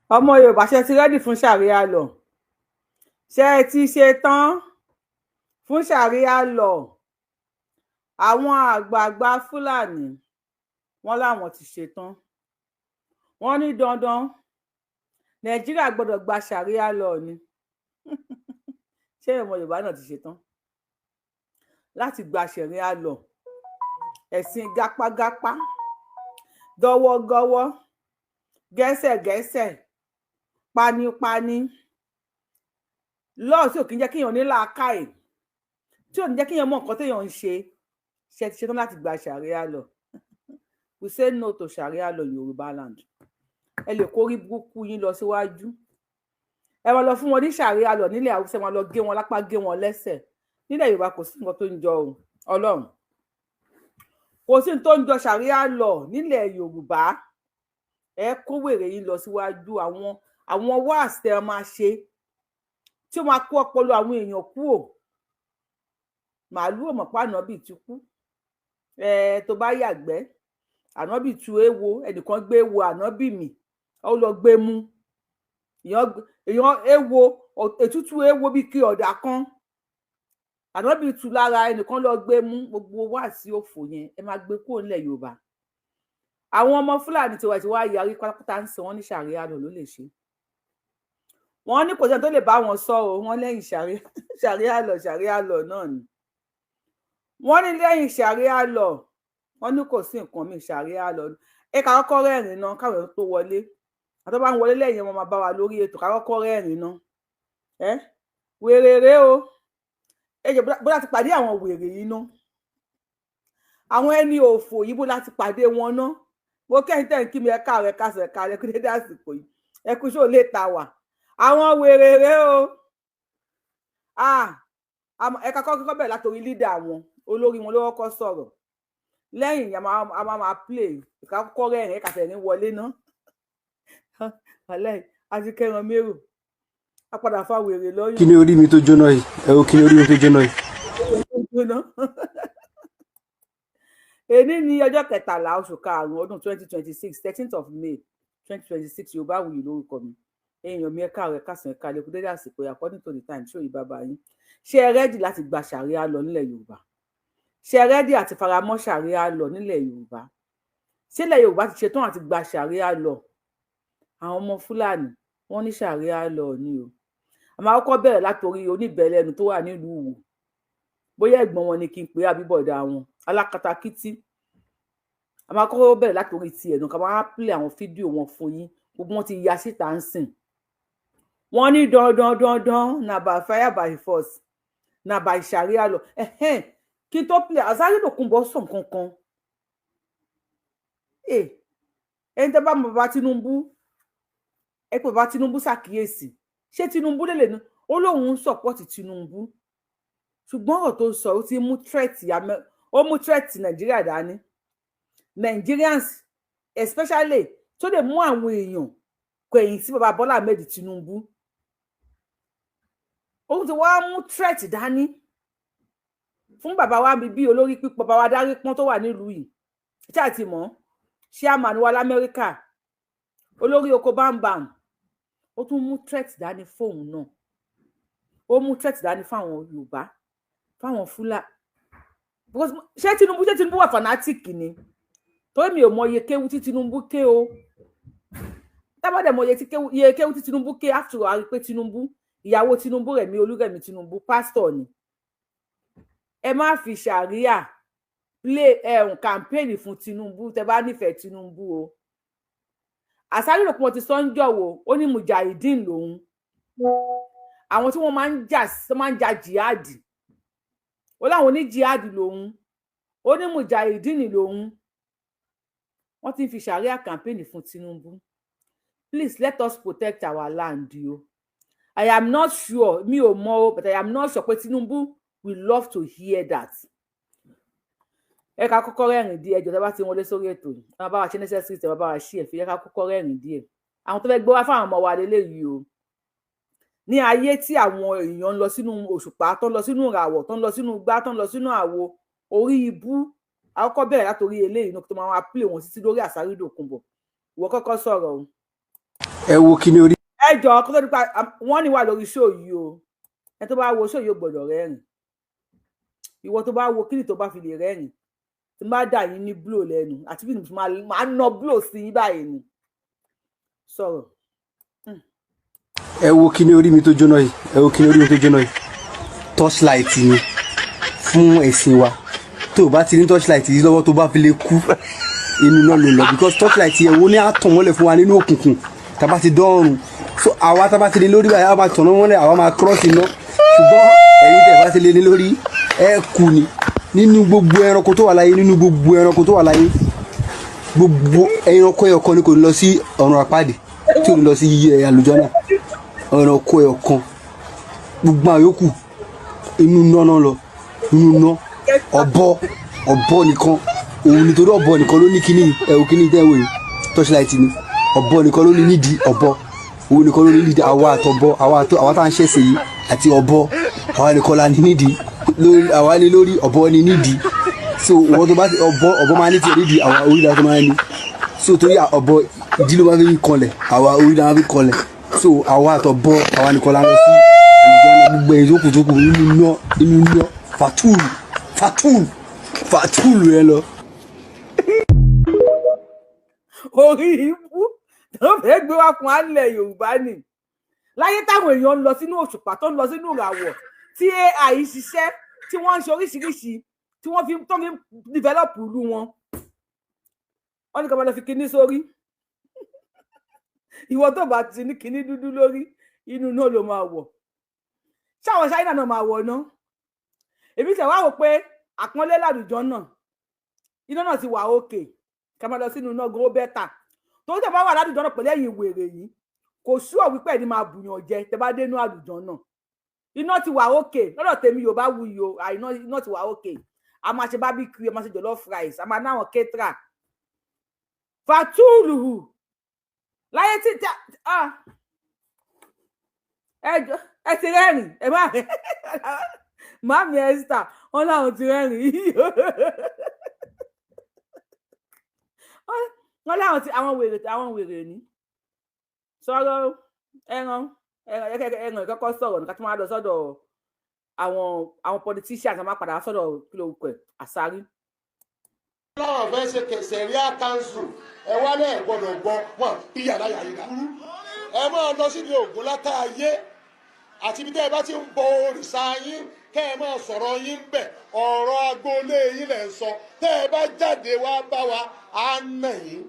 Ọmọ Yorùbá, ṣe ti ready fún Sharia law? Ṣe ti ṣe tán fún Sharia law? Àwọn àgbààgbà Fúlàní wọn làwọn ti ṣe tán. Wọn ní dandan, Nàìjíríà gbọ́dọ̀ gba Sharia law ni. Ṣé ọmọ Yorùbá náà ti ṣe tán láti gba Sharia law? Ẹ̀sìn gápágápá, gọwọgọwọ, gẹ́sẹ̀gẹ́sẹ̀, panipani lọ́ọ̀ tí ò kí ń jẹ́ kéèyàn ní làákàyè, tí ò ní jẹ́ kéèyàn mọ nǹkan téèyàn ń ṣe. Ṣe ti ṣetán láti gba Sharia law? We say no to Sharia law in Yorùbá land. Ẹ lè kórí burúkú yín lọ síwájú, ẹ máa lọ fún wọn ní Sharia law nílẹ̀ Haúsá, ẹ máa lọ gé wọn lápá, gé wọn lẹ́sẹ̀. Nílẹ̀ Yorùbá, kò sí nǹkan tó ń jọ o. Ọlọ́run, kò sí nǹkan tó ń jọ Sharia law nílẹ̀ Yorùbá. Ẹ kó wèrè yín lọ síwájú. Àwọn wáàsí tẹ máa ṣe tí ó máa kó ọpọlọ àwọn èèyàn kúrò. Màálù ò mọ̀ pé ànábì ti kú. Ẹ tó bá yàgbẹ́, ànábì tu éwo, ẹnìkan gbé éwo ànábì mì, ó lọ gbé mú. Èèyàn éwo, ètútù éwo bíi kí ọ̀dà kan ànábì tu lára, ẹnìkan lọ gbé mú. Gbogbo wáàsí òfò yẹn, ẹ máa gbé kúrò nílẹ̀ Yorùbá. Àwọn ọmọ Fúlàní tiwa tí wàá yarí pátápátá ń sọ, wọn ní Sharia law ló lè ṣe. Wọn ní kò sẹ́ni tó lè bá wọn sọ o. Wọn lẹ́yìn Sharia law, Sharia law náà ni. Wọ́n ní lẹ́yìn Sharia law, wọ́n ní kò sí nǹkan míì, Sharia law. Ẹ ká kọ́kọ́ rẹ́rìn náà káwọn tó wọlé. Àtọ́ bá ń wọlé lẹ́yìn, wọn máa bá wa lórí ètò. Ká kọ́kọ́ rẹ́rìn náà. Ẹ wèrè o, ẹ jẹ́ bó láti pàdé àwọn wèrè yìí ná, àwọn ẹni òfò yìí, bó láti pàdé wọn ná. Mo kẹ́yìn tẹ̀ ń kí mi, ẹ káàárọ̀, ẹ káàsán, ẹ káàárọ̀, ẹ kú dédé àsìkò yìí, ẹ kú ṣó lè ta wà. Àwọn wèrè rè o. Ẹ ká kọ́kọ́ bẹ̀rẹ̀ látòrí leader wọn, olórí wọn ló kọ́kọ́ sọ̀rọ̀. Lẹ́yìn a máa play. Ìka kọ́kọ́ rẹ́rìn, ẹ̀ka fẹ̀rín wọlé ná. Àti kẹran mérò, a padà fa wèrè lọ́yàn. Kí ni orí mi tó jóná yìí? Ẹ wo, kí ni orí mi tó jóná yìí? Jóná. Èní ní ọjọ́ 13 oṣù karùn-ún ọdún 2026, 13th of May 2026. Yorùbáwùyí lórúkọ mi. Èèyàn mi, ẹ káàárọ̀, ẹ káàsán, ẹ káalẹ́, kú dédé àsìkò, according to the time. Ṣé òyìn bàbá yín, ṣé ẹ ready láti gba Sharia law nílẹ̀ Yorùbá? Ṣé ẹ ready àti faramọ́ Sharia law nílẹ̀ Yorùbá? Ṣé ilẹ̀ Yorùbá ti ṣetán àti gba Sharia law? Àwọn ọmọ Fúlàní, wọ́n ní Sharia law ni o. Àmọ́ àkọ́kọ́ bẹ̀rẹ̀ látòrí oníbẹ̀lẹ́nu tó wà nílùú Ìwó, bóyá ẹ̀gbọ́n wọn ni kí n pè é, àbíbọ̀dá wọn alákatakítí. Àmọ́ àkọ́kọ́ bẹ̀rẹ̀ látòrí tiẹ̀ nù, ká máa play àwọn fídíò wọn fún yín. Gbogbo wọn ti ya síta ń sìn. Wọ́n ní dandan dandan, na by fire by force, na by Sharia law. Ẹ̀hẹ́n, kí n tó play, Asari Dokubo sọ nǹkan kan. Ẹni tẹ́ bá mọ bàbá Tinubu, ẹ pé bàbá Tinubu ṣàkíyèsí. Ṣé Tinubu lè lè ní ó lóun ń support Tinubu, ṣùgbọ́n ọ̀rọ̀ tó sọ, ó ti mú threat, ó mú threat Nàìjíríà dání, Nigerians especially, tó lè mú àwọn èèyàn kẹ̀yìn sí bàbá Bọ́lá Ahmed Tinubu. Ó ti wá mú threat dání fún bàbá wa bí olórí pípọ̀, bàbá wa dárí pọ́n tó wà nílùú yìí tí a ti mọ̀, chairman wa lamẹ́ríkà, olórí oko bámbam. Ó tún mú threat dání fóun náà, ó mú threat dání fáwọn Yorùbá, fáwọn Fúlà. Ṣé Tinubu wà fanatic ni? Torí mi ò mọ iye kéwú tí Tinubu ké o. Tábàdẹ̀ mọ iye kéwú tí Tinubu ké, after all, a rí pé Tinubu, ìyàwó Tinubu, Rẹ̀mí, Olúrẹ̀mí Tinubu, pásítọ̀ ni. Ẹ má fi Sharia play ẹ̀hún campaign fún Tinubu tẹ bá nífẹ̀ẹ́ Tinubu o. Asari Dokubo ti sọ ń jọ̀wọ́, ó ní mujahideen lòun, àwọn tí wọ́n máa ń jà, tó máa ń ja jihad. Ó láwọn oní jihad lòun, ó ní mujahideen lòun. Wọ́n ti ń fi Sharia campaign fún Tinubu. Please let us protect our land o. I am not sure, mi ò mọ̀ o, but I am not sure pé Tinubu will love to hear that. Ẹ ká kọ́kọ́ rẹ́rìn díẹ̀ ẹjọ́. Tẹ́ bá ti wọlé sórí ètò yìí, ẹ máa bá wa ṣe necessary, tẹ́ bá bá wa ṣí ẹ̀ fi. Ẹ ká kọ́kọ́ rẹ́rìn díẹ̀. Àwọn tó fẹ́ gbé wá fáwọn ọmọ wa lélẹ́yìí o. Ní ayé tí àwọn èèyàn ń lọ sínú òṣùpá, tó ń lọ sínú ìràwọ̀, tó ń lọ sínú igbá, tó ń lọ sínú àwo, orí ibú. Àkọ́kọ́ bẹ̀rẹ̀ látòrí eléyìí náà, tó máa wá play wọn títí lórí Asari Dokubo. Ìwọ kọ́kọ́ sọ̀rọ̀ o. Ẹ wo kíní orí Ẹ jọ, kó tó nípa wọn ní wà lórí show yìí o. Ẹ tó bá wo show yìí, ó gbọ́dọ̀ rẹ́rìn. Ìwọ tó bá wo kíni, tó bá fi lè rẹ́rìn, tí n bá dà yín ní blow lẹ́nu àti bí màá ná blow sí yín báyìí ni sọ̀rọ̀. Ẹ wo kíní orí mi tó jóná yìí. Ẹ wo kíní orí mi tó jóná yìí. Torchlight ni fún ẹ̀sìn wa. Tó o bá ti ní torchlight yìí lọ́wọ́, tó bá fi lè kú, inú náà ló lọ, because torchlight yẹn wo ní àtàn mọ́lẹ̀ fún wa nínú òkùnkùn tá bá ti dọ́rùn. So àwa tá bá ti ní lórí báyìí, àwa máa tọ̀nà mọ́lẹ̀, àwa máa cross iná. Ṣùgbọ́n ẹ̀yin tẹ̀ bá ti lé ní lórí, ẹ kú ni. Nínú gbogbo ẹranko tó wà láyé, nínú gbogbo ẹranko tó wà láyé, gbogbo ẹranko ẹyọkan ni kò ní lọ sí ọ̀run àpáàdì, tí ò ní lọ sí àlùjánnà. Ẹranko ẹyọkan. Gbogbo àwọn yòókù, inú iná náà lọ, inú iná. Ọ̀bọ, ọ̀bọ nìkan òun, nítorí ọ̀bọ nìkan ló ní kíní. Ẹ̀wò kíní tẹ́ wò yìí, torchlight ni. Ọ̀bọ nìkan ló ní nídìí. Ọ̀bọ òun nìkan ló ní nídìí. Àwa àtọ̀bọ, àwa àtọ, àwa tá à ń ṣẹ̀ṣẹ̀ yìí àti ọ̀bọ, àwa nìkan la ní nídìí lórí. Àwa ní lórí, ọ̀bọ ní nídìí. So ìwọ tó bá ti ọ̀bọ, ọ̀bọ máa ní tiẹ̀ nídìí, àwa orí la tó máa ní. So torí ọ̀bọ, ìdí ló máa fi kanlẹ̀, àwa orí la máa fi kanlẹ̀. So àwa àtọ̀bọ, àwa nìkan la lọ sí àlùjánnà. Gbogbo ẹ̀yin tó kù, tó kù, inú iná, inú iná, fàtúùlù, fàtúùlù, fàtúùlù ẹ lọ. Orí ibú tó fẹ́ gbé wá fún alẹ́ Yorùbá ni láyé táwọn èèyàn ń lọ sínú òṣùpá, tó ń lọ sínú ìràwọ̀, tí AI ṣiṣẹ́, tí wọ́n ń ṣe oríṣiríṣi, tí wọ́n fi tó fi ń develop ìlú wọn. Wọ́n ní ká máa lọ fi kinní sórí. Ìwọ tó bá ti ní kinní dúdú lórí, inú náà ló máa wọ̀. Ṣáwọn Ṣáínà náà máa wọ̀ ná? Èmi tẹ̀ wá wò pé àpọ́nlé làlùjọ náà, iná náà ti wà òkè. Ká máa lọ sínú iná gan, ó better. Tó tẹ̀ bá wà ládùjọ náà pẹ̀lú ẹ̀yìn wèrè yìí, kò sú ọ̀ wípé ẹni máa bùyàn jẹ. Tẹ bá dénú àlùjọ náà, iná ti wà òkè lọ́dọ̀ tèmi. Yorùbá wuyì o. Àìná iná ti wà òkè. A máa ṣe barbecue, a máa ṣe jollof rice, a máa náwọn kétra fàtúùlù láyé tí ẹ ti rẹ́rìn. Ẹ má rẹ́ màmí Esther, wọn láwọn ti rẹ́rìn. Wọn láwọn ti àwọn wèrè, àwọn wèrè ní sọ̀rọ̀. Ẹran ẹran ìkọ́kọ́ sọ̀rọ̀ nǹkan tí wọ́n á lọ sọ́dọ̀ àwọn politicians, àwọn máa padà sọ́dọ̀ kí ló kọ ẹ̀ àsárí. Láwọn fẹ́ ṣe Sharia council, ẹ wá lẹ́ẹ̀ gbọ́dọ̀ gbọ́ wọn bí yàrá yàrá yìí ẹ máa lọ síbi ògùn látàyé àti ibi tẹ́ ẹ bá ti ń bọ òrìṣà yín, kẹ́ ẹ máa sọ̀rọ̀ yín bẹ̀. Ọ̀rọ̀ agboolé yín lẹ̀ ń sọ. Tẹ́ ẹ bá jáde wá bá wa, á nà yín.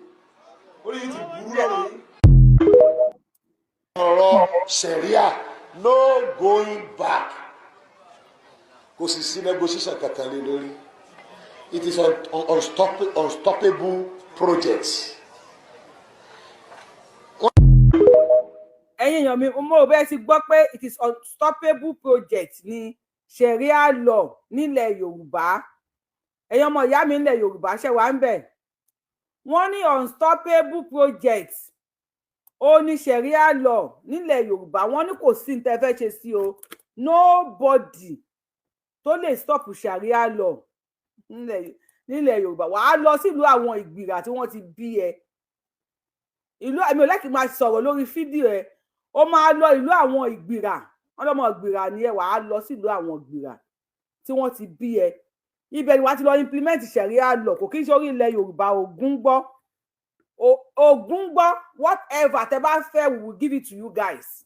Orí yín ti burú lọ́rùn yín. Ọ̀rọ̀ Sharia, no going back. Kò sì sí negotiation kankan lé lórí. It is an unstoppable project. Ẹ̀yin èèyàn mi, mo rò bẹ́ẹ̀ ti gbọ́ pé it is unstoppable project ní Sharia law nílẹ̀ Yorùbá. Ẹ̀yin ọmọ ìyá mi nílẹ̀ Yorùbá, ṣe wà ń bẹ̀? Wọ́n ní unstoppable project ó ní Sharia law nílẹ̀ Yorùbá. Wọ́n ní kò sí ní tẹ́ fẹ́ ṣe sí o, nobody tó lè stop Sharia law nílẹ̀ Yorùbá. Wàá lọ sílùú àwọn Ìgbìrà tí wọ́n ti bí ẹ. Ìlú èmi ò lẹ́kì máa sọ̀rọ̀ lórí fídíò ẹ. Ó máa lọ ìlú àwọn Ìgbìrà, wọn lọmọ Ìgbìrà ni ẹ. Wàá lọ sílùú àwọn Ìgbìrà tí wọ́n ti bí ẹ, ibẹ̀ ni wàá ti lọ implement Sharia law. Kò kí n ṣe orí ilẹ̀ Yorùbá. Ògún gbọ́, Ògún gbọ́. Whatever tẹ bá fẹ́, we will give it to you guys.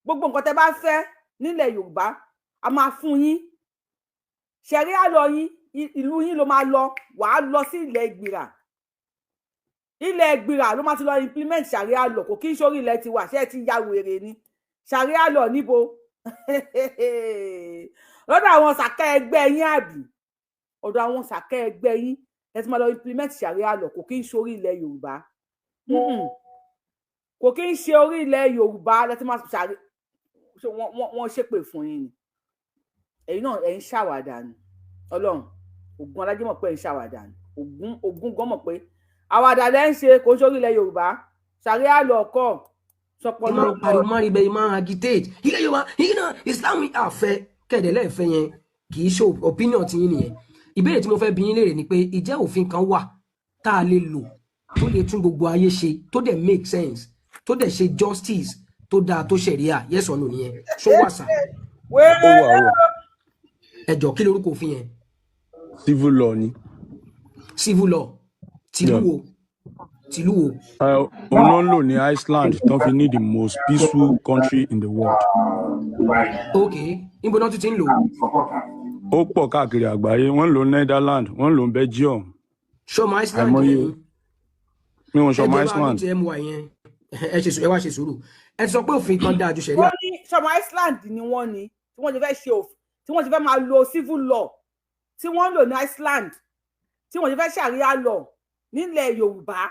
Gbogbo nǹkan tẹ bá fẹ́ nílẹ̀ Yorùbá, a máa fún yín. Sharia law yín, ìlú yín ló máa lọ. Wàá lọ sí ilẹ̀ Ìgbìrà, ilẹ̀ Ìgbìrà ló máa ti lọ implement Sharia law. Kò kí n sórí ilẹ̀ tiwa. Ṣé ẹ ti ya wèrè ni? Sharia law níbo? Lọ́dọ̀ àwọn sàkẹ́ ẹgbẹ́ yín, àbí ọ̀dọ̀ àwọn sàkẹ́ ẹgbẹ́ yín ẹ ti máa lọ implement Sharia law. Kò kí n sórí ilẹ̀ Yorùbá. Kò kí n ṣe orí ilẹ̀ Yorùbá lẹ ti máa ṣàrí. Wọ́n ṣépè fún yín ni. Ẹ̀yin náà, ẹ̀ ń ṣàwàdà ni. Ọlọ́run Ògún alájẹ mọ̀ pé ẹ̀ ń ṣàwàdà ni. Ògún, Ògún gan mọ̀ pé àwàdà lẹ́ ń ṣe. Kò ń sórí ilẹ̀ Yorùbá. Sharia law kọ́ sọpọlọ. Máa ń pariwo, máa ń rí bẹ́ẹ̀, máa ń agitate ilẹ̀ Yorùbá yìí náà. Islam àfẹ́ kẹ̀dẹ̀ lẹ́ẹ̀fẹ́ yẹn, kì í ṣe opinion ti yín nìyẹn. Ìbéèrè tí mo fẹ́ bi yín léèrè ni pé, ìjẹ́ òfin kan wà tá a lè lò tó lè tún gbogbo ayé ṣe, tó dẹ̀ make sense? tó dẹ̀ ṣe justice tó dáa tó ṣẹ̀ríà? Yes or no nìyẹn. Ṣó wà, sir? Wéré. Ó wà, ó wà. Ẹ jọ̀ọ́, kí lorúkọ òfin yẹn? Civil law ni. Civil law tìlú wo? Tìlú wo? Òun ló ń lò ní Iceland tó fi ní the most peaceful country in the world. Ok, níbo náà tún ti ń lò? Ó pọ̀ káàkiri àgbáyé. Wọ́n ń lò ní Netherlands, wọ́n ń lò ní Belgium. Ṣọmọ Iceland Àìmọye. lẹ́yìn? Mi ò Ẹ sọmọ jẹ́ bá Iceland. mi ti my yẹn. Ẹ wá ṣe sùúrù. Ẹ ti sọ pé òfin kan dáa ju ṣẹ̀ríà Wọ́n ní sọmọ Iceland ni wọ́n ní tí wọ́n ti fẹ́ ṣe òfin, tí wọ́n ti fẹ́ máa lo civil law tí wọ́n ń lò ní Iceland, tí wọ́n ti fẹ́ sharia law nílẹ̀ Yorùbá.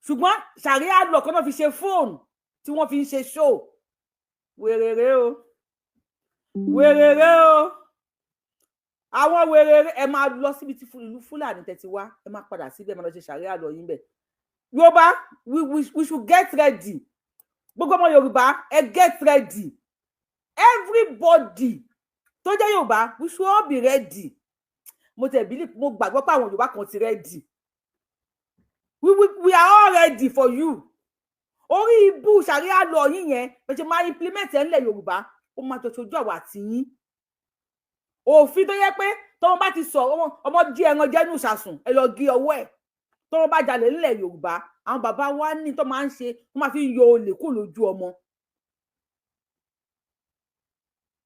Ṣùgbọ́n sharia law kan náà fi ṣe fóònù tí wọ́n fi ń ṣe show. Wèrèrè o, wèrèrè o, àwọn wèrèrè. Ẹ máa lọ síbi tí ìlú Fúlàní tẹ́ ti wá, ẹ máa padà síbẹ̀, ẹ máa lọ ṣe sharia law yín bẹ̀. Yorùbá, we should get ready. Gbogbo ọmọ Yorùbá, ẹ get ready. Everybody tó jẹ́ Yorùbá, we should all be ready. Mo tẹ̀ believe, mo gbàgbọ́ pé àwọn Yorùbá kan ti ready. We are all ready for you. Orí ibú sharia law yín yẹn bẹ́ẹ̀ ṣe máa implement ẹ̀ ńlẹ̀ Yorùbá, ó máa jọ ṣojú àwa àti yín. Òfin tó yẹ pé tọmọ bá ti sọ, ọmọ jí ẹran jẹ́nu ìṣàsùn, ẹ lọ gé ọwọ́ ẹ̀. Tọmọ bá jalè ńlẹ̀ Yorùbá, àwọn bàbá wa ní tó máa ń ṣe, tó máa fi ń yọ olè kúrò lójú ọmọ.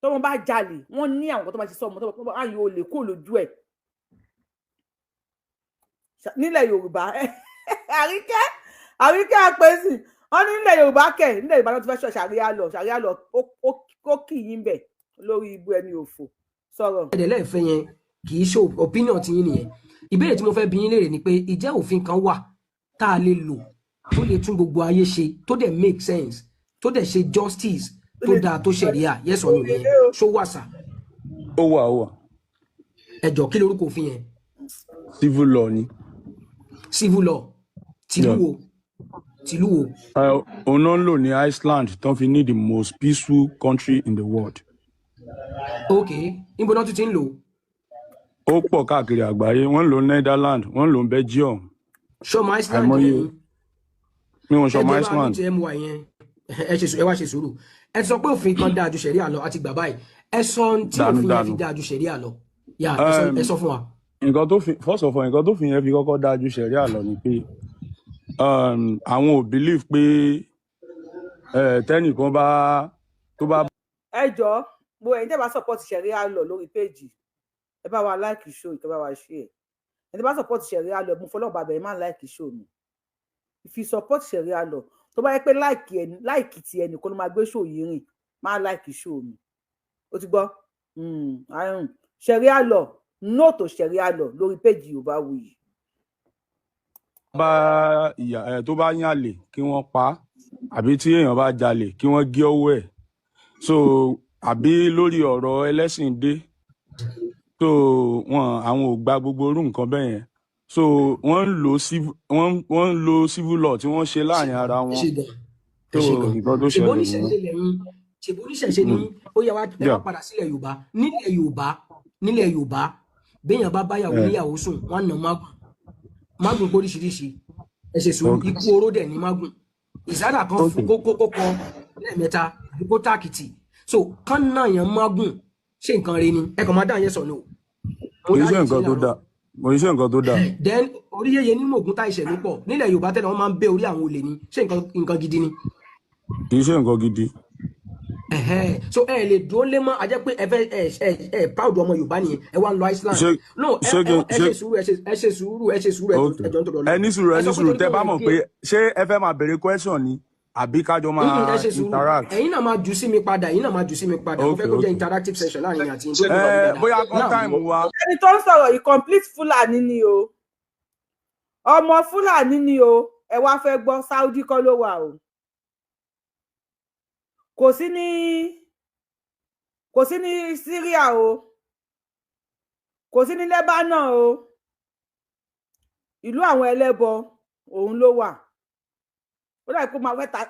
Tọmọ bá jalè, wọ́n ní àwọn kan tó máa ṣe sọ ọmọ tó bá yọ olè kúrò lójú ẹ̀ nílẹ̀ Yorùbá. Àríkẹ́, Àríkẹ́ àpèsì, wọ́n ní nílẹ̀ Yorùbá kẹ̀, nílẹ̀ Yorùbá náà ti fẹ́ sọ sharia law. Sharia law ó kì í yín bẹ̀ lórí ibú ẹni òfò sọ̀rọ̀. Ẹ̀dẹ̀ lẹ́ẹ̀fẹ́ yẹn kì í ṣe opinion ti yín nìyẹn. Ìbéèrè tí mo fẹ́ bi yín léèrè ni pé, ìjẹ́ òfin kan wà tá a lè lò tó lè tún gbogbo ayé ṣe, tó dẹ̀ make sense, tó dẹ̀ ṣe justice tó dáa tó ṣẹ̀ríà? Yes or no nìyẹn. Ṣó wà, sir? Ó wà, ó wà. Ẹ jọ̀ọ́, kí lorúkọ òfin yẹn? Civil law ni. Civil law tìlú wo? Tìlú wo? Òun ló ń lò ní Iceland tó fi ní the most peaceful country in the world. Ok, níbo náà tún ti ń lò? Ó pọ̀ káàkiri àgbáyé. Wọ́n ń lò ní Netherlands, wọ́n ń lò ní Belgium. Ṣọmọ Iceland Àìmọye. lẹ́yìn? Mi ò Ẹ sọmọ jẹ́ bá mi Iceland. ti my yẹn. Ẹ wá ṣe sùúrù. Ẹ ti sọ pé òfin kan dáa ju ṣẹ̀ríà lọ, àti gbà báyìí. Ẹ sọ ohun tí Dànù òfin yẹn fi dànù. dáa ju ṣẹ̀ríà lọ. Yà, ẹ sọ, ẹ sọ fún wa. Nǹkan tó fi, first of all, nǹkan tó fi yẹn fi kọ́kọ́ dáa ju ṣẹ̀ríà lọ ni pé àwọn ò believe pé tẹ́nìkan bá tó bá Ẹ jọ̀ọ́, mo ẹ̀yin tẹ́ bá support sharia law lórí page, ẹ bá wa like show, ìkẹ́ bá wa share. Ẹ̀yin tẹ́ bá support sharia law, mo fọlọ́ bàbá, ẹ má like show mi. If you support sharia law, tó bá yẹ pé like ẹ, like ti ẹnìkan ló máa gbé show yìí rìn, má like show mi. Ó ti gbọ́. Sharia law, no to sharia law lórí page Yorùbáwùyí. Bá ìyà ẹ tó bá yàn lè kí wọ́n pa á, àbí tí èèyàn bá jalè kí wọ́n gé ọwọ́ ẹ̀, so àbí lórí ọ̀rọ̀ ẹlẹ́sìn dé, so wọn àwọn ò gba gbogbo irú nǹkan bẹ́ẹ̀ yẹn. So wọ́n ń lo civil law tí wọ́n ṣe láàrin ara Ẹ wọn. ṣe gan, ẹ So ṣe gan. nǹkan tó Ṣèbó ṣẹlẹ̀ oníṣẹ̀ṣe nìyẹn. lẹ́yìn? Ṣèbó oníṣẹ̀ṣe ni? Ó yẹ wá, ẹ wá padà sílẹ̀ Yorùbá. Nílẹ̀ Yorùbá, nílẹ̀ Yorùbá, béèyàn bá báyàwó níyàwó sùn, wọ́n á nà mágùn. Mágùn póríṣiríṣi. Ẹ ṣe sùúrù. Ikú oró dẹ̀ ní mágùn ìsádà kan fún kó kọ lẹ́ẹ̀mẹ́ta àbí kó tàkìtì. So kán náà yàn mágùn, ṣé nǹkan rẹ ni? Ẹ kàn máa dá yẹn sọ ní o. Mo Kò í ṣe ráyè tí nǹkan tó láàárọ̀. dáa, kò í ṣe nǹkan tó dáa. Then orí yẹyẹ nínú ògùn tá ìṣẹ̀ ló pọ̀ nílẹ̀ Yorùbá tẹ́lẹ̀, wọ́n máa ń bẹ́ orí àwọn olè ni. Ṣé nǹkan gidi ni? Kì í ṣe nǹkan gidi. Ẹ̀hẹ́n. So ẹ lè dúró lé mọ́, a jẹ́ pé ẹ fẹ́ ẹ proud ọmọ Yorùbá nìyẹn. Ẹ wá ń lọ Iceland. Ṣé No, ẹ ṣé ẹ kí ẹ ṣé ṣe sùúrù, ẹ ṣe sùúrù, ẹ ṣe sùúrù. Ok. Ẹ jọ ń tọrọ Ẹ lọ. ní sùúrù, ẹ Ẹ ní sọ pé sùúrù. torí Tẹ pé bá wọn mọ̀ gé pé ṣé ẹ fẹ́ máa béèrè question ni àbí kájọ máa Ẹ ṣe sùúrù. interact? Ẹ̀yin náà máa jù sí mi padà, ẹ̀yin náà máa jù sí mi padà. Mo fẹ́ kó jẹ́ interactive session láàrin mi àti yín tó lè bá mi Ẹ dáadáa. bóyá kọ́ Now time wa. Ẹni tó ń sọ̀rọ̀ yìí, complete Fúlàní ni o, ọmọ Fúlàní ni o. Ẹ wá fẹ́ gbọ́, Saudi kọ́ ló wà o, kò sí ní Syria o, kò sí ní Lebanon o. Ìlú àwọn ẹlẹ́bọ òun ló wà. Ó dàbí pé ó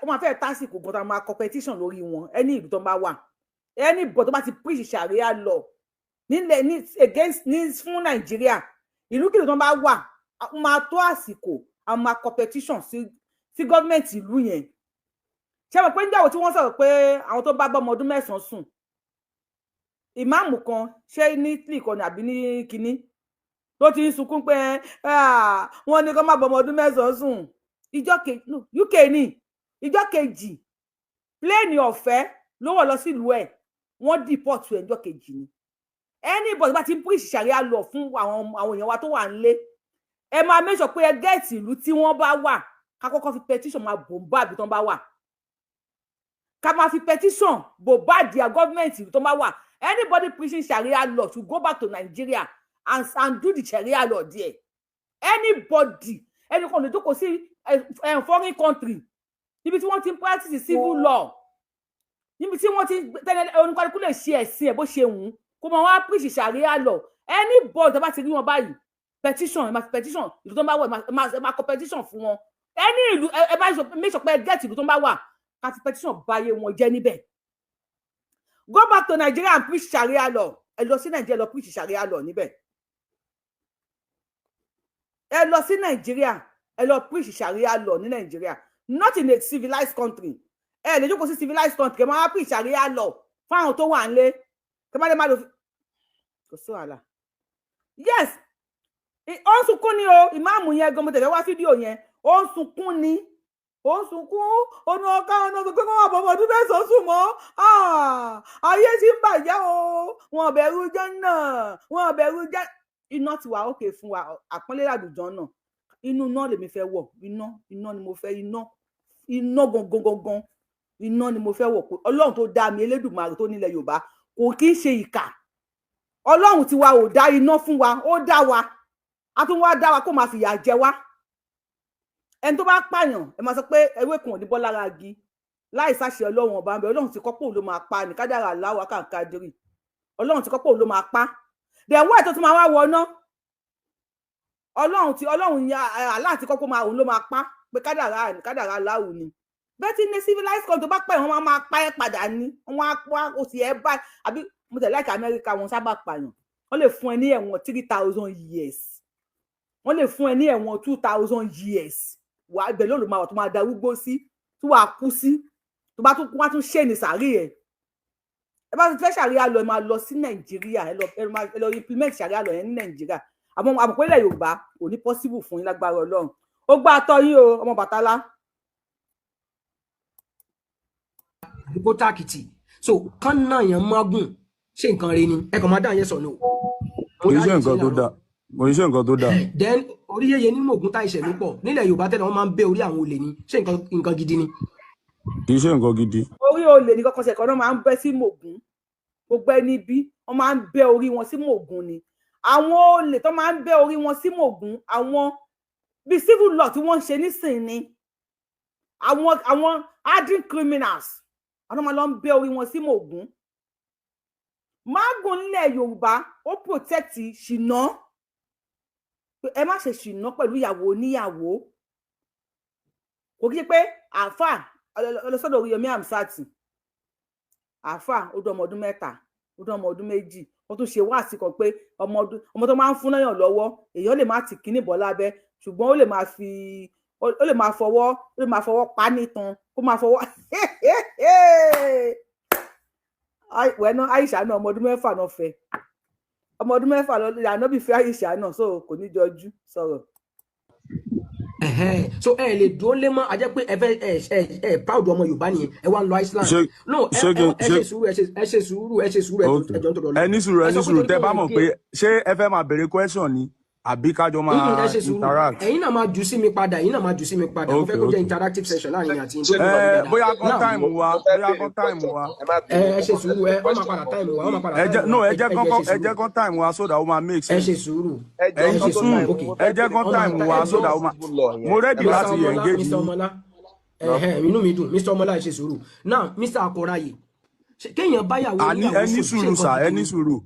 máa fẹ́ tásìkò gan tá a máa competition lórí wọn. Ẹni ìlú tó ń bá wà, ẹni bọ̀ tó bá ti preach sharia law nílẹ̀ ní against ní fún Nàìjíríà, ìlú kìlú tó ń bá wà, ó máa tó àsìkò a máa competition sí. Sí government ìlú yẹn, ṣé mo pé níjàwó tí wọ́n sọ̀rọ̀ pé àwọn tó bá bá ọmọ ọdún 9 sùn, ìmáàmù kan, ṣé ní Italy kan ní àbí ní kinní ló ti ń sunkún pé wọ́n ní kó má bá ọmọ ọdún 9 sùn. Ìjọ kejì, no, UK ní ìjọ kejì, plane ọ̀fẹ́ ló wọ̀ lọ sílùú ẹ̀, wọ́n deport ẹ̀ ìjọ kejì ni. Anybody bá ti ń preach sharia law fún àwọn èèyàn wa tó wà nílé, ẹ máa make sure pé ẹ get ìlú tí wọ́n bá wà, ká kọ́kọ́ fi petition máa bombard ibi tó ń bá wà, ká máa fi petition bombard their government, ìlú tó ń bá wà. Anybody preaching sharia law should go back to Nigeria and do the sharia law there. Anybody, ẹnì kan lè jókòó sí foreign country níbi tí wọ́n ti ń practice civil law, níbi tí wọ́n ti tẹ́lẹ̀ oníkálukú lè ṣe ẹ̀sìn ẹ̀ bó ṣe wù ú, kó máa wá preach sharia law. Anybody tó bá ti rí wọn báyìí, petition, ẹ máa fi petition ìlú tó ń bá wà, ẹ máa kọ petition fún wọn. Ẹni ìlú ẹ bá make sure pé ẹ get ìlú tó ń bá wà, ká fi petition báyé wọn jẹ́ níbẹ̀. Go back to Nigeria and preach sharia law. Ẹ lọ sí Nigeria, lọ preach sharia law níbẹ̀. Ẹ lọ sí Nàìjíríà, ẹ lọ preach sharia law ní Nàìjíríà, not in a civilized country. Ẹ lè jókòó sí civilized country, ẹ máa preach sharia law fáwọn tó wà nílé, kí ẹ má lè má lò kò sí wàhálà. Yes, ó ń sunkún ni o. Ìmáàmù yẹn gan, mo tẹ̀lé wá fídíò yẹn, ó ń sunkún ni, ó ń sunkún. Ó ní ọkọ ọ̀nà tó kọ́ wọn bọ̀ ọdún 9 sùn mọ́. Ayé ti ń bàjẹ́ o. Wọn bẹ̀rù jẹ́ náà, wọn bẹ̀rù jẹ́ iná ti wà ókè fún wa. Àpọ́nlé àdùjọ náà, inú iná lèmi fẹ́ wọ̀. Iná, iná ni mo fẹ́, iná, iná gangan gangan, iná ni mo fẹ́ wọ̀. Pé Ọlọ́run tó dá mi, Elédùmarè tó nílẹ̀ Yorùbá, kò kí ń ṣe ìkà. Ọlọ́run tiwa ò dá iná fún wa, ó dá wa, a tún wá dá wa kó máa fìyà jẹ wá. Ẹni tó bá pààyàn, ẹ máa sọ pé ewé kan ò ní bọ́ lára igi láì sáṣẹ Ọlọ́run ọba ń bẹ. Ọlọ́run ti kọ́ pé òun ló máa pa ní kádàrà aláwọ̀ kàǹkàdìrì. Ọlọ́run ti kọ́ pé òun ló máa pa. Then why tó tún máa wá wọná? Ọlọ́run ti, Ọlọ́run yẹn, Allah ti kọ́ pé òun ló máa pa, pé kádàrà aláwù ni. Bẹ́ẹ̀ tí ní civilized country, tó bá pẹ̀, wọ́n máa pa ẹ́ padà ní wọ́n á pa ó sì ẹ́ bá. Àbí mo tẹ̀lé láìka Amẹ́ríkà, wọn sábà pààyàn, wọ́n lè fún ẹ ní ẹ̀wọ̀n 3,000 years, wọ́n lè fún ẹ ní ẹ̀wọ̀n 2,000 years. Wà ibẹ̀ ló máa wà tó máa darúgbó sí, tó wàá kú sí, tó bá tún kú, wá tún ṣe ní sàárì ẹ̀. Ẹ bá ti fẹ́ sharia law, ẹ máa lọ sí Nàìjíríà, ẹ lọ implement sharia law yẹn ní Nàìjíríà. Àmọ́ àmọ́ ilẹ̀ Yorùbá kò ní possible fún yín lágbára Ọlọ́run. Ó gbá atọ́ yín o, ọmọ Bàtálá. Àdúgbò táàkìtì so kán náà yẹn mágùn, ṣé nǹkan rẹ ni? Ẹ kàn máa dá yẹn sọ ní o. Kò í ṣe nǹkan tó dáa, kò í ṣe nǹkan tó dáa. Then orí yẹyẹ nínú ògùn tá ìṣẹ̀lú pọ̀ nílẹ̀ Yorùbá tẹ́lẹ̀, wọ́n máa ń bẹ́ orí àwọn olè ni. Ṣé nǹkan gidi ni? Kì í ṣe nǹkan gidi. Orí olè ní kọ́kọ́ ṣẹ̀kọ́ náà máa ń bẹ́ sí mògùn. Gbogbo ẹni bí wọ́n máa ń bẹ́ orí wọn sí mògùn ni àwọn olè tó máa ń bẹ́ orí wọn sí mògùn. Àwọn bíi civil law tí wọ́n ń ṣe nísìnyí ni àwọn hardened criminals, àwọn máa lọ ń bẹ́ orí wọn sí mògùn. Mágùn nílẹ̀ Yorùbá, ó protect ṣìnà, pé ẹ má ṣe ṣìnà pẹ̀lú ìyàwó oníyàwó. Kò kí ṣe pé àáfàá ọlọsọdọ Oríyọmí Hamzat, àáfàá ó dún ọmọ ọdún 3, ó dún ọmọ ọdún 2, wọ́n tún ṣe wáàsí kan pé ọmọ ọdún, ọmọ tó máa ń fún lọ́yàn lọ́wọ́, èèyàn lè má ti kíní bọ́ lábẹ́, ṣùgbọ́n ó lè máa fọwọ́ pa nítan, kó máa fọwọ́ wẹ́ná. Aisha náà, ọmọ ọdún 6 náà fẹ́, ọmọ ọdún 6 lọ ànábì fẹ́ Aisha náà, so kò ní jọjú sọ̀rọ̀. So ẹ lè dúró lé mọ́, a jẹ́ pé ẹ fẹ́ ẹ proud ọmọ Yorùbá nìyẹn. Ẹ wá ń lọ Iceland. Ṣé No, ẹ ṣé ẹ kí ẹ ṣé ṣe sùúrù, ẹ ṣe sùúrù, ẹ ṣe sùúrù, ẹ Ok, jọ ń tọrọ ẹ lọ. ní sùúrù, Ẹ ẹ ní sọ pé sùúrù. torí Tẹ pé bá wọn mọ̀ gé pé ṣé ẹ fẹ́ máa béèrè question ni àbí kájọ ẹ máa ṣe sùúrù. interact? Ẹ̀yin náà máa jù sí mi padà, ẹ̀yin náà máa jù sí mi padà. Mo Ok. fẹ́ kó Ok. jẹ́ interactive session láàrin mi àti yín, tó Ṣé lè wà mí Ẹ dáadáa. bóyá kán Now time mo wa, mo fẹ́ bóyá béèrè kán time question wa. kan, ẹ má ẹ bínú, ẹ mo ṣe kàn fẹ́ sùúrù. béèrè Ẹ wọ́n máa question padà kan time wa, wọ́n máa lórí padà Ẹ jẹ́ time no wa. ẹ Ẹ jẹ́ ẹ kán jẹ́ ẹ kán ṣe ẹ jẹ́ sùúrù. kán time wa so that ó máa make Ẹ ṣe sense. sùúrù. Ẹ Ẹ jọ Ẹ ní kan ṣe tó sùúrù. time Ok, mo ẹ fẹ́ jẹ́ béèrè kán wọ́n máa time ta wa ẹ so jọ. that ó máa civil law mo yẹn, ẹ ready má Mr. láti bínú. Ọmọlá, engage Mr. yín. Ọmọlá, No. ẹhẹn, inú mi dùn. Mr. Ọmọlá, ẹ ṣe sùúrù. Now, Mr. Akọráyè, ṣé kéèyàn báyàwó Àní oníyàwó ẹ ní sùn, ṣé sùúrù nǹkan sà, gidi ẹ ní ni? sùúrù,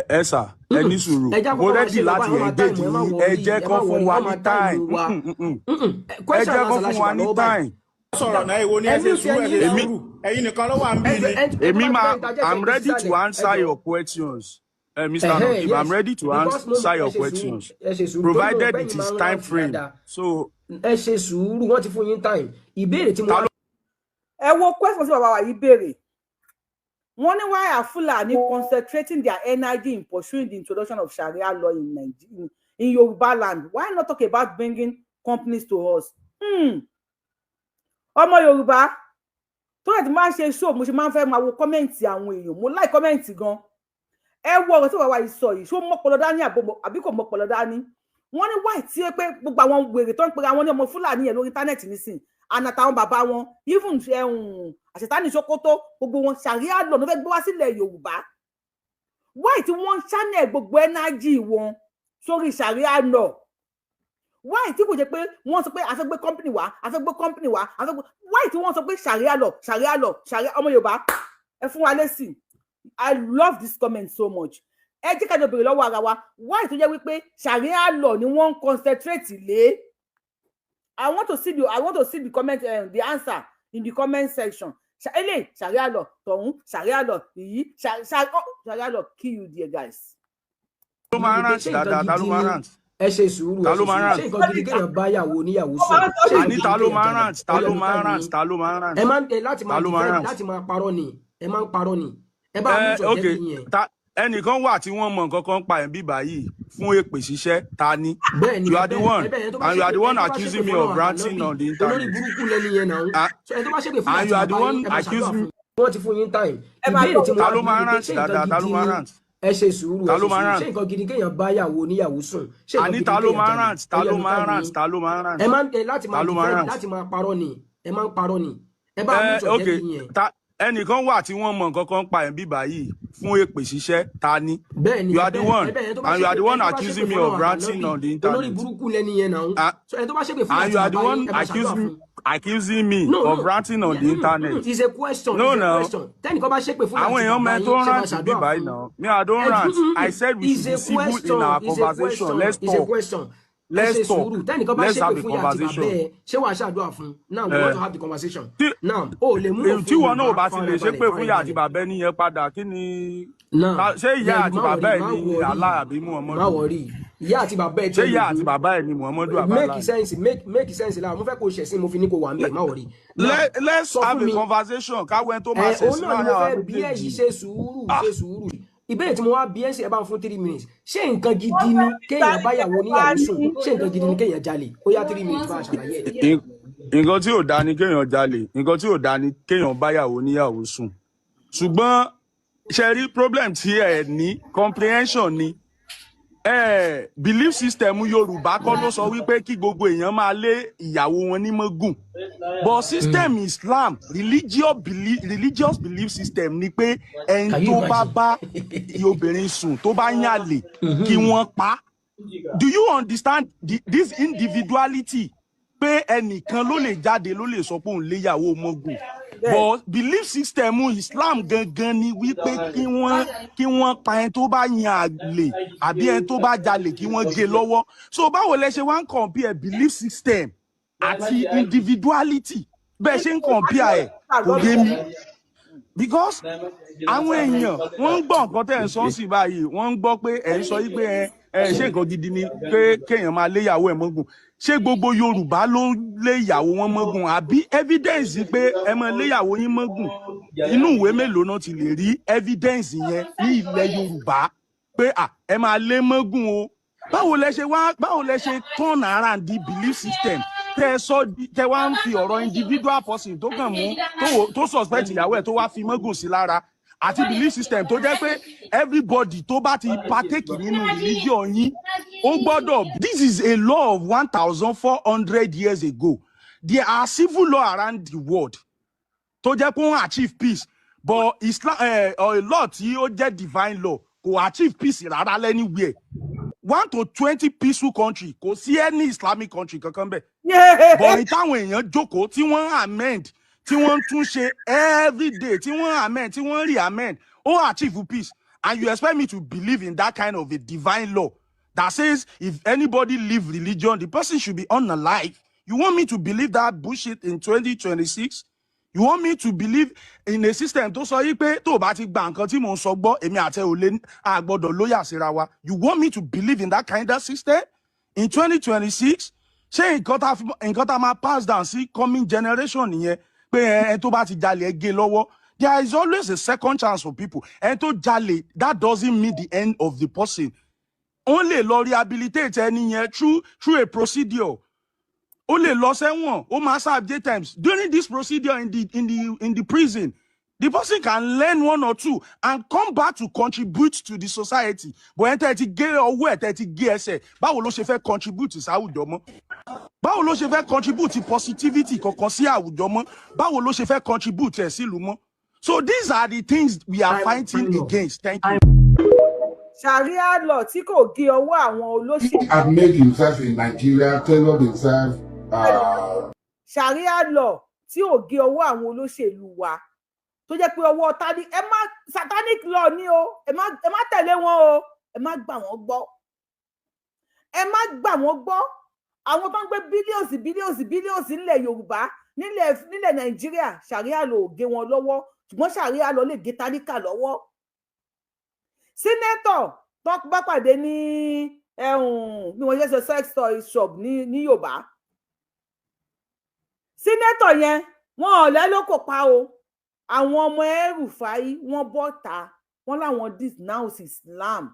ẹ sà, ẹ ní sùúrù. Ẹ já Mo kọ́kọ́ máa ready ṣe lọ láti báyìí, wọ́n máa engage time, ẹ má yín. Ẹ worry, jẹ́ ẹ má kán fún worry, wa wọ́n ní máa time. time wa. Ẹ Question jẹ́ and kán answer la fún ṣe wa wà ní lọ́wọ́ báyìí. time. Sọ̀rọ̀ náà, èwo ni Ẹ ẹ ṣe mute sùúrù, ẹ ẹni ṣe Èmi sùúrù, ẹ̀yin nìkan ló wà ń bí ẹ ni. ẹ tó èmi bá ti máa fẹ́ interject, I'm ẹ fi ready to sísàlẹ̀, ẹ answer jọ. your questions, Mr. Ẹhẹn, Nokib, I'm yes, ready to because mo answer ẹ your ṣe sùúrù, questions ẹ ṣe sùúrù, torí mo provided pé it ẹ̀yin is máa ń time rántí frame. dáadáa. So Ẹ ṣe sùúrù, wọ́n ti fún yín time. Ìbéèrè tí mo Ta wá ló Ẹ wo question tí bàbá wa yìí béèrè. Wọ́n ní, why are Fulani concentrating their energy in pursuing the introduction of Sharia law in Nigeria, in Yoruba land? Why not talk about bringing companies to us? Ọmọ Yorùbá tó yẹ ti máa ń ṣe show, mo ṣe máa ń fẹ́ máa wo comment àwọn èèyàn. Mo like comment gan. Ẹ wo ọ̀rọ̀ tí bàbá yìí sọ yìí, ṣó mọ́pọlọ dání àbí kò mọ́pọlọ dání? Wọ́n ní why tí ó pé gbogbo àwọn wèrè tó ń pera wọn ní ọmọ Fúlàní yẹn lórí internet nísìn, àna àtàwọn bàbá wọn, even àṣetánì Sokoto, gbogbo wọn, Sharia law ló fẹ́ gbé wá sílẹ̀ Yorùbá. Why tí wọ́n ń channel gbogbo energy wọn sórí Sharia law? Why tí kò jẹ́ pé wọ́n sọ pé a fẹ́ gbé company wá, a fẹ́ gbé company wá, a fẹ́ gbé? Why tí wọ́n sọ pé Sharia law, Sharia law, Sharia? Ọmọ Yorùbá, ẹ fún wa lésì. I love this comment so much. Ẹ jẹ́ ká jọ béèrè lọ́wọ́ ara wa, why tó jẹ́ wípé Sharia law ni wọ́n ń concentrate lé? I want to see the comment, the answer in the comment section. Eléyìí Sharia law, tọ̀hún Sharia law, èyí Sharia law kill you there, guys. Ló máa ń ni pé rant ṣé nǹkan dáadáa? Ta ló gidi máa ń ni? rant? Ẹ ṣe sùúrù, Ta ẹ ló ṣe máa ń sùúrù. rant? Ṣé nǹkan gidi kéèyàn bá yàwó oníyàwó sùn? Ṣé nǹkan Àní gidi ta ló kéèyàn máa ń jalè? rant? Ta Ó yẹ ló lu máa ń time rant? yín. Ta ló máa ń rant? Ẹ máa ń láti Ta máa ló máa ń defend, rant? láti máa parọ́ ni. Ẹ máa ń parọ́ ni. Ẹ bá Ẹ mú ok. sọ̀jẹ́ bí yẹn. Ta ẹnìkan wà tí wọ́n mọ nǹkan kan pa ẹ̀ bí báyìí fún èpè ṣíṣẹ́, ta ni? Bẹ́ẹ̀ ni. You are the Bẹ́ẹ̀ one ẹ bẹ́ẹ̀, ẹni tó bá and you are ṣépè the one ẹni tó bá ṣépè accusing me fún of Ọlọ́run ranting àtànábì, on the olórí internet. burúkú lẹni yẹn náà. So ẹni tó bá ṣépè fún And àti you are the bàbá one yín, ẹ máa ṣàdúrà accusing fún. Wọ́n ti fún yín time. Ẹ máa Ìbéèrè gbọ́. tí mo Ta wá ló bí máa ni ń pé rant ṣé nǹkan dáadáa? Ta ló gidi máa ń ni? rant? Ẹ ṣe sùúrù, Ta ẹ ló ṣe máa ń sùúrù. rant? Ṣé nǹkan gidi kéèyàn bá yàwó oníyàwó sùn? Ṣé nǹkan Àní gidi ta ló kéèyàn máa ń jalè? rant? Ta Ó yẹ ló lu máa ń time rant? yín. Ta ló máa ń rant? Ẹ máa ń ẹ láti Ta máa ló máa ń defend, rant? láti máa parọ́ ni. Ẹ máa ń parọ́ ni. Ẹ bá mú Ẹ sọ̀jẹ́ ok. bí yẹn. Ta ẹnìkan wà tí wọ́n mọ nǹkan kan pa ẹ̀ bí báyìí fún èpè ṣíṣẹ́, ta ni? Bẹ́ẹ̀ ni. You are the Bẹ́ẹ̀ one ẹ bẹ́ẹ̀, ẹni tó bá and you are ṣépè the ẹni one tó bá ṣépè accusing me fún of Ọlọ́run ranting àtànábì, on the olórí internet. burúkú lẹni yẹn náà. And, So ẹni tó bá ṣépè fún and àti you are the bàbá yín, one ẹ máa ṣàdúrà accusing fún. accusing me No, of no. ranting on Yeah, the internet. It's a question. No, It's a no. question. Tẹ́nìkan bá ṣépè fún Àwọn àti èèyàn bàbá mẹ́rin yín, tó ń ṣé máa rant bí ṣàdúrà báyìí fún? náà. Me, I don't Ẹ rant. I said we It's should a be civil in question. our It's a conversation. question. Let's It's a talk. question. Ẹ ṣe Let's talk. sùúrù. Tẹ́nìkan bá Let's ṣépè have a fún ìyá àti bàbá conversation. ẹ, ṣé wàá ṣàdúrà fún? Now we want Eh, to have the conversation. Tí Now, o ò lè mú òfin tí wọn náà ò Yorùbá. bá ti lè Farabalẹ̀, ṣépè fún ìyá àti farabalẹ̀. bàbá ẹni yẹn padà, kí ni Now, ṣé ìyá yeah, àti má bàbá worry, ẹ má ní worry, Allah àbí má Muhammadu? worry. Ìyá àti bàbá ẹ Ṣé tiẹ̀ ìyá àti lògùn. bàbá ẹ ní Muhammadu àbí Make Allah ni? sense, make sense lára. Mo fẹ́ kó o ṣẹ̀sìn, mo fi ní kó wà ń bẹ̀, má worry. Now, Let's sọ fún have a mi. conversation, káwé tó máa Ẹ òun ṣẹ̀sìn náà ni láàrin mo àwa fẹ́ bí ẹ yìí. méjèèjì. Ṣe sùúrù, Ah, ṣe sùúrù. Ìbéèrè tí mo wá bí ẹ ṣe, ẹ bá ń fún 3 minutes. Ṣé nǹkan gidi Wọ́n ni fẹ́ fi kéèyàn sáré báyàwó wá oníyàwó ní. sùn? Ṣé nǹkan gidi ni kéèyàn jalè? Ó yá, 3 minutes, bá a ṣàlàyé ẹ̀. Nǹkan tí ò dáa ni kéèyàn jalè, nǹkan tí ò dáa ni kéèyàn báyàwó níyàwó sùn. Ṣùgbọ́n ṣe rí problem tí ẹ ní, comprehension ni. Belief system Yorùbá kọ́ ló sọ wípé kí gbogbo èèyàn máa lé ìyàwó wọn ní mọ́gùn, but system Islam, religious belief system ni pé ẹni Can you tó bá imagine? bá obìnrin sùn, tó bá yàlè, kí wọ́n pa á. Do you understand this individuality, pé ẹnìkan ló lè jáde, ló lè sọ pé òun léyàwó mọ́gùn, but belief system Islam gangan ni wípé kí wọ́n pa ẹni tó bá yan àlè àbí ẹni tó bá jalè, kí wọ́n gé lọ́wọ́? So báwo lẹ ṣe wá ń compare belief system àti individuality? Bẹ́ẹ̀ ṣe ń compare ẹ̀ kò yé mi, because àwọn èèyàn wọ́n ń gbọ́ nǹkan tẹ́ ẹ̀ ń sọ sí báyìí. Wọ́n ń gbọ́ pé ẹ̀ ń sọ yí pé ẹ ṣé nǹkan gidi ni pé kéèyàn máa léyàwó ẹ̀ mọ́gùn? Ṣé gbogbo Yorùbá ló ń lé ìyàwó wọn mọ́gùn? Àbí evidence pé ẹ máa léyàwó yín mọ́gùn, inú ìwé mélòó náà ti lè rí evidence yẹn ní ilẹ̀ Yorùbá pé à ẹ máa lé mọ́gùn o? Báwo lẹ ṣe wá, báwo lẹ ṣe turn around the belief system tẹ ẹ sọ tẹ wá ń fi ọ̀rọ̀ individual person tó kàn mú tó suspect ìyàwó ẹ̀, tó wá fi mọ́gùn sí lára, àti belief system tó jẹ́ pé everybody tó bá ti partake nínú religion yín, ó gbọ́dọ̀? This is a law of 1,400 years ago. There are civil law around the world tó jẹ́ pé wọ́n achieve peace, but Islam, law tí ó jẹ́ divine law kò achieve peace rárá anywhere. 1 to 20 peaceful country, kò sí any Islamic country kankan bẹ́ẹ̀. But ní táwọn èèyàn jókòó, tí wọ́n amend, tí wọ́n ń tún ṣe everyday, tí wọ́n amend, tí wọ́n re-amend, ó achieve peace. And you expect me to believe in that kind of a divine law that says if anybody leave religion, the person should be unalive? You want me to believe that bullshit in 2026? You want me to believe in a system tó sọ yí pé tó o bá ti gba nǹkan tí mò ń sọ gbọ́, èmi àti ẹ ò lè a gbọ́dọ̀ lóyà síra wa? You want me to believe in that kind of system in 2026? Ṣé nǹkan tá máa pass down sí coming generation nìyẹn, pé ẹ tó bá ti jalè, ẹ gé lọ́wọ́? There is always a second chance for people. Ẹ tó jalè, that doesn't mean the end of the person. Ó lè lọ rehabilitate ẹni yẹn through a procedure. Ó lè lọ sẹ́wọ̀n, ó máa serve jail times. During this procedure in the prison, the person can learn one or two and come back to contribute to the society. But ẹni tẹ́ ẹ ti gé ọwọ́ ẹ̀, tẹ́ ẹ ti gé ẹsẹ̀, báwo ló ṣe fẹ́ contribute sáwùjọ mọ́? Báwo ló ṣe fẹ́ contribute positivity kankan sí àwùjọ mọ́? Báwo ló ṣe fẹ́ contribute ẹ̀ sílùú mọ́? So these are the things we are Time fighting law. against. Thank you. Sharia law tí kò gé ọwọ́ àwọn olóṣèlú. Had made himself in Nigeria, tailored himself. Sharia law tí ò gé ọwọ́ àwọn olóṣèlú wa, tó jẹ́ pé ọwọ́ tani ẹ má, satanic law ní o. Ẹ má tẹ̀lé wọn o, ẹ má gbà wọ́n gbọ́, ẹ má gbà wọ́n gbọ́. Àwọn tó ń gbé billions, billions, billions nílẹ̀ Yorùbá, nílẹ̀ Nàìjíríà, sharia law ò gé wọn lọ́wọ́, ṣùgbọ́n sharia law lè gé tálíkà lọ́wọ́. Senator tó bá pàdé ní ẹ̀hún bí wọ́n ṣe sọ sex toy shop ní Yorùbá, senator yẹn, wọn ò lẹ́lọ́kọ̀ pa o. Àwọn ọmọ El-Rufai, wọ́n bọ́ ta, wọ́n láwọn denounce Islam.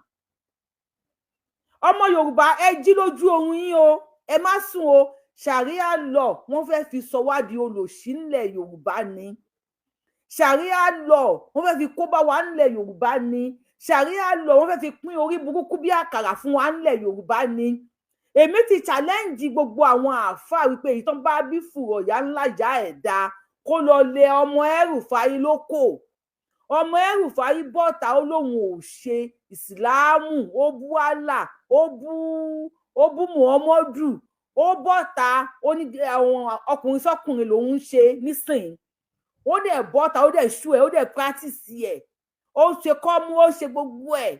Ọmọ Yorùbá, ẹ jí lójú oorun yín o, ẹ má sùn o. Sharia law, wọ́n fẹ́ẹ́ fi sọ wá di olòṣì ńlẹ̀ Yorùbá ni. Sharia law, wọ́n fẹ́ẹ́ fi kó bá wa ńlẹ̀ Yorùbá ni. Sharia law, wọ́n fẹ́ẹ́ fi pín orí burúkú bí àkàrà fún wa ńlẹ̀ Yorùbá ni. Èmi ti challenge gbogbo àwọn àáfàá wípé èyí tó ń bá bí fùrọ̀yà ńlá já ẹ̀ dáa, kó lọ lé ọmọ El-Rufai lóko. Ọmọ El-Rufai bọ́ta, ó lóun ò ṣe ìsìláàmù, ó bú Allah, ó bú Muhammadu. Ó bọ́ta, ó ní àwọn ọkùnrin sọ́kùnrin lòun ń ṣe nísìnyí. Ó dẹ̀ bọ́ta, ó dẹ̀ ṣú ẹ̀, ó dẹ̀ practice ẹ̀, ó ṣe kọ́mú, ó ṣe gbogbo ẹ̀.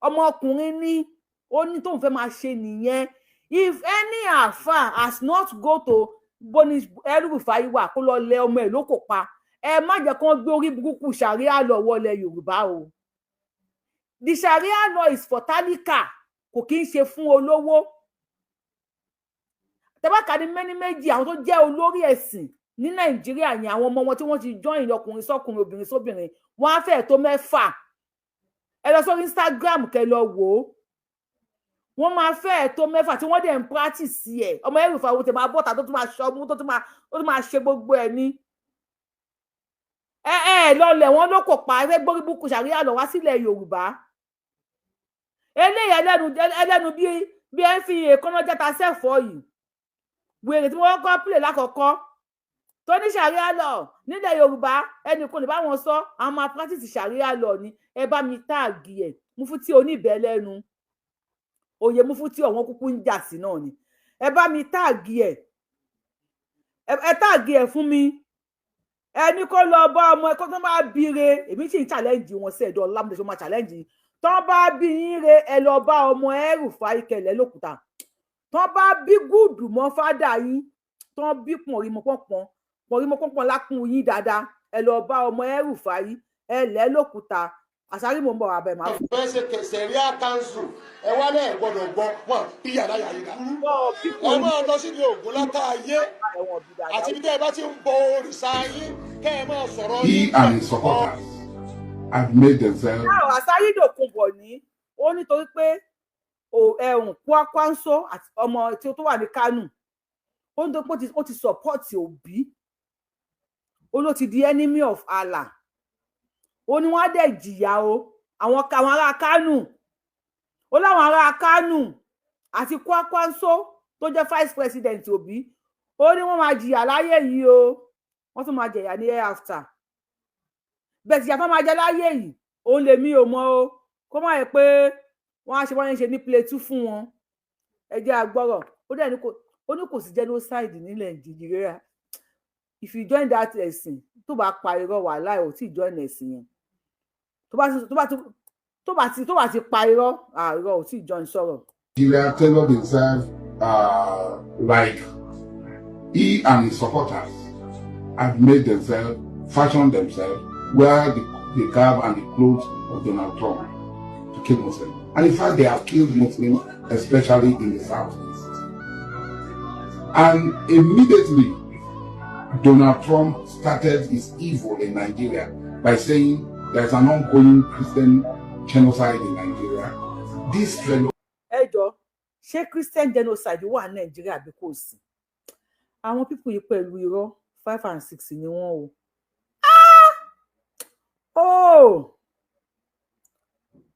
Ọmọkùnrin ní ó ní tóun fẹ́ máa ṣe nìyẹn. If any àáfà has not go to bóni El-Rufai wà, kó lọ lẹ ọmọ ẹ̀ lóko pa. Ẹ má jẹ́ kó gbé orí burúkú sharia law wọlé Yorùbá o. The sharia law is for tálíkà, kò kí ń ṣe fún olówó. Tẹ́bákà ní mẹ́ní méjì, àwọn tó jẹ́ olórí ẹ̀sìn ní Nàìjíríà yẹn, àwọn ọmọ wọn tí wọ́n ti join ọkùnrin sọ́kùnrin, obìnrin sóbìnrin, wọ́n á fẹ́ẹ̀ tó mẹ́fà. Ẹ lọ sórí Instagram kẹ́ lọ wò ó, wọ́n máa fẹ́ẹ̀ tó mẹ́fà tí wọ́n dẹ̀ ń practice ẹ̀. Ọmọ El-Rufai owó tẹ̀ máa bọ́ta, tó tún máa ṣọmú, tó tún máa ṣe gbogbo ẹ̀ ní ẹ ẹ lọlẹ̀ wọn ló kò pa. Ẹ fẹ́ gbórí búkú sharia law wá sílẹ̀ Yorùbá. Eléyìí ẹlẹ́nu ẹlẹ́nu bí ẹ ń fi èékánná játa sẹ́fọ̀ọ́ yìí, wèrè tí wọ́n kọ́ pílẹ̀ lákọ̀ọ́kọ́ tó ní sharia law nílẹ̀ Yorùbá, ẹnì kò lè bá wọn sọ, àwọn máa practice sharia law ni. Ẹ bá mi tag ẹ̀ mú fún tí oníbẹ̀ lẹ́nu òye mú fún tí ọ̀wọ́n kúkú ń jà sí náà ni. Ẹ bá mi tag ẹ̀, ẹ tag ẹ̀ fún mi. Ẹni kó lọ bá ọmọ ẹ kó tó máa bíire. Èmi sì ń challenge wọn sí ẹ̀dọ̀ ọlámọdé tó máa challenge tó bá bí yín re. Ẹ lọ bá ọmọ El-Rufai kẹlẹ lókùúta. Tó bá bí gúùdù mọ́ fádà yín, tó bí pọ̀nrímọ́ pọ̀npọ̀n pọ̀nrímọ́ pọ̀npọ̀n lákùn yín dáadáa, ẹ lọ bá ọmọ El-Rufai, ẹ lẹ́ lókùúta. Àṣàrí mò ń bọ̀ abẹ́ màá. Fẹ́ ṣe sharia council, ẹ wálẹ̀ ẹ̀ gbọ́dọ̀ gbọ́ wọn bí yàrá yàrá yìí. Ẹ máa lọ síbi Ògùn látà ayé àti ibi tẹ́ ẹ bá ti ń bọ òrìṣà yín, kẹ́ ẹ máa sọ̀rọ̀. He and his supporters have made themselves. Náà Àṣàrí Dòkunbọ̀ ní ó nítorí pé ẹ̀hún Kwankwaso àti ọmọ tí ó tó wà ní Kánò, ó ní tó pé ó ti support Òbí, ó ló ti di enemy of Allah. Ó ní wọ́n á dẹ̀ jìyà o. Àwọn ará Kánò, ó láwọn ará Kánò àti Kwankwaso tó jẹ́ vice president Òbí, ó ní wọ́n máa jìyà láyé yìí o, wọ́n tún máa jẹ̀yà ní hereafter. Bẹ́ẹ̀ tìyà tó máa jẹ láyé yìí, òun lèmi ò mọ̀ o. Kó má yẹ pé wọ́n á ṣe wọ́n ṣe ní Plateau fún wọn. Ẹ jẹ́ agbọ́rọ̀. Ó dẹ̀ ní kò, ó ní kò sí genocide nílẹ̀ Nàìjíríà. If you join that ẹ̀sìn, tó bá pa irọ́, wàhálà, ò tí ì join ẹ̀sìn yẹn. Tó bá ti pa irọ́, àìrọ́ ò tí ì join sọ̀rọ̀. Nigeria tailored himself like he and his supporters have made themselves, fashioned themselves, wear the garb and the clothes of Donald Trump to kill Muslims. And in fact, they have killed Muslims, especially in the southeast. And immediately, Donald Trump started his evil in Nigeria by saying there's an ongoing Christian genocide in Nigeria. This fellow Ẹ jọ, ṣé Christian genocide wà ní Nàìjíríà bí kò sí? Àwọn people yìí pẹ̀lú irọ́, five and six ni wọ́n o. Oh,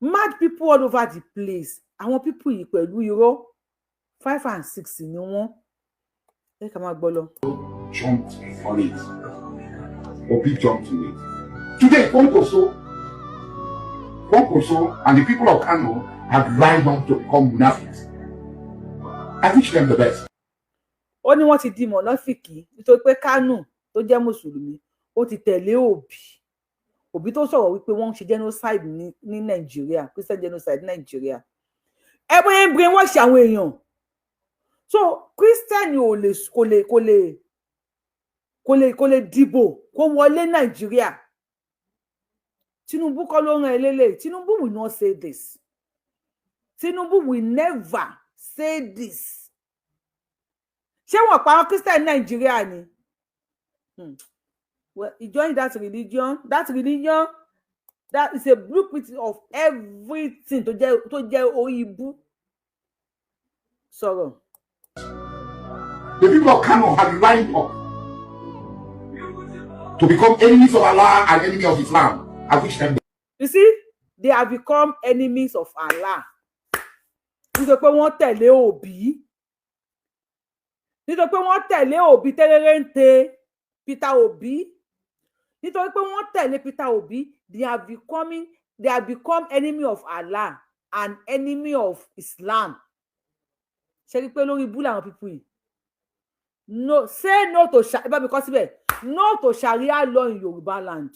mad people all over the place. Àwọn people yìí pẹ̀lú irọ́, five and six ni wọ́n. Ẹ ká máa gbọ́ lọ. Jumped on it. Obi jumped on it. Today, Kwankwaso and the people of Kano have lined up to become Munafiks. I wish them the best. Ó ní wọ́n ti di mọ̀nàfìkì nítorí pé Kánò tó jẹ́ mùsùlùmí, ó ti tẹ̀lé Òbí. Òbí tó sọ̀rọ̀ wípé wọ́n ń ṣe genocide ní Nàìjíríà, Christian genocide ní Nàìjíríà. Ẹ bóyá ń brainwash àwọn èèyàn. So Christian ò lè kò lè kò lè kò lè kò lè dìbò kó wọlé Nàìjíríà. Tinubu kọ́ ló rán ẹ lélẹ̀. Tinubu will not say this. Tinubu will never say this. Ṣé wọn pa àwọn Christian Nàìjíríà ni? Well, he joined that religion. That religion, that is a blueprint of everything tó jẹ́ orí ibú. Sọ̀rọ̀. The people of Kano have lined up to become enemies of Allah and enemy of Islam. I wish them the You see, they have become enemies of Allah nítorí pé wọ́n tẹ̀lé Òbí, nítorí pé wọ́n tẹ̀lé Òbí tẹ́rẹ́rẹ́ ń te Peter Obi, nítorí pé wọ́n tẹ̀lé Peter Obi, they have become enemy of Allah and enemy of Islam. Ṣe rí i pé lórí ibú làwọn people yìí? No, say no to, ẹ bá mi kọ síbẹ̀, no to Sharia law in Yorùbá land.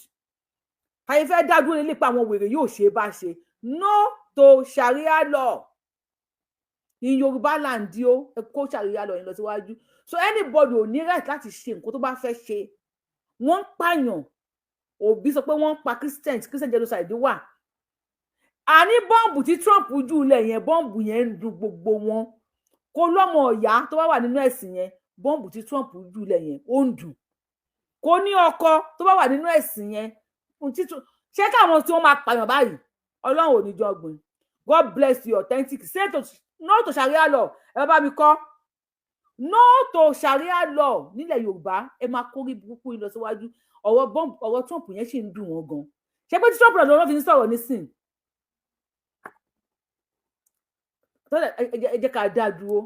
Àyè fẹ́ dá dúró nípa àwọn wèrè yóò ṣe é bá ṣe. No to Sharia law in Yorùbá land o. Ẹ kó Sharia law yẹn lọ síwájú. So anybody ò ní right láti ṣe nǹkan tó bá fẹ́ ṣe. Wọ́n ń pààyàn. Òbí sọ pé wọ́n ń pa Christians, Christian genocide wà. Àní bọ́ǹbù tí Trump jù lẹ̀ yẹn, bọ́ǹbù yẹn ń dun gbogbo wọn. Kó lọ́mọ ọ̀yá tó bá wà nínú ẹ̀sìn yẹn, bọ́ǹbù tí Trump jù lẹ̀ yẹn, ó ń dùn. Kó ní ọkọ tó bá wà nínú ẹ̀sìn yẹn, ṣé káwọn tí wọ́n máa pààyàn báyìí? Ọlọ́run ò ní jọ gbìn. God bless you, authentic. Say to no to Sharia law. Ẹ bá mi kọ́ no to Sharia law nílẹ̀ Yorùbá. Ẹ máa kórí burúkú yín lọ síwájú. Ọ̀rọ̀ bọ́ǹbù, ọ̀rọ̀ Trump yẹn sì ń dùn wọ́n gan. Ṣé pé tí Trump náà lọ́wọ́ fi ń sọ̀rọ̀ nísìn tọ́lẹ̀? Ẹ jẹ́ ká dá dúró.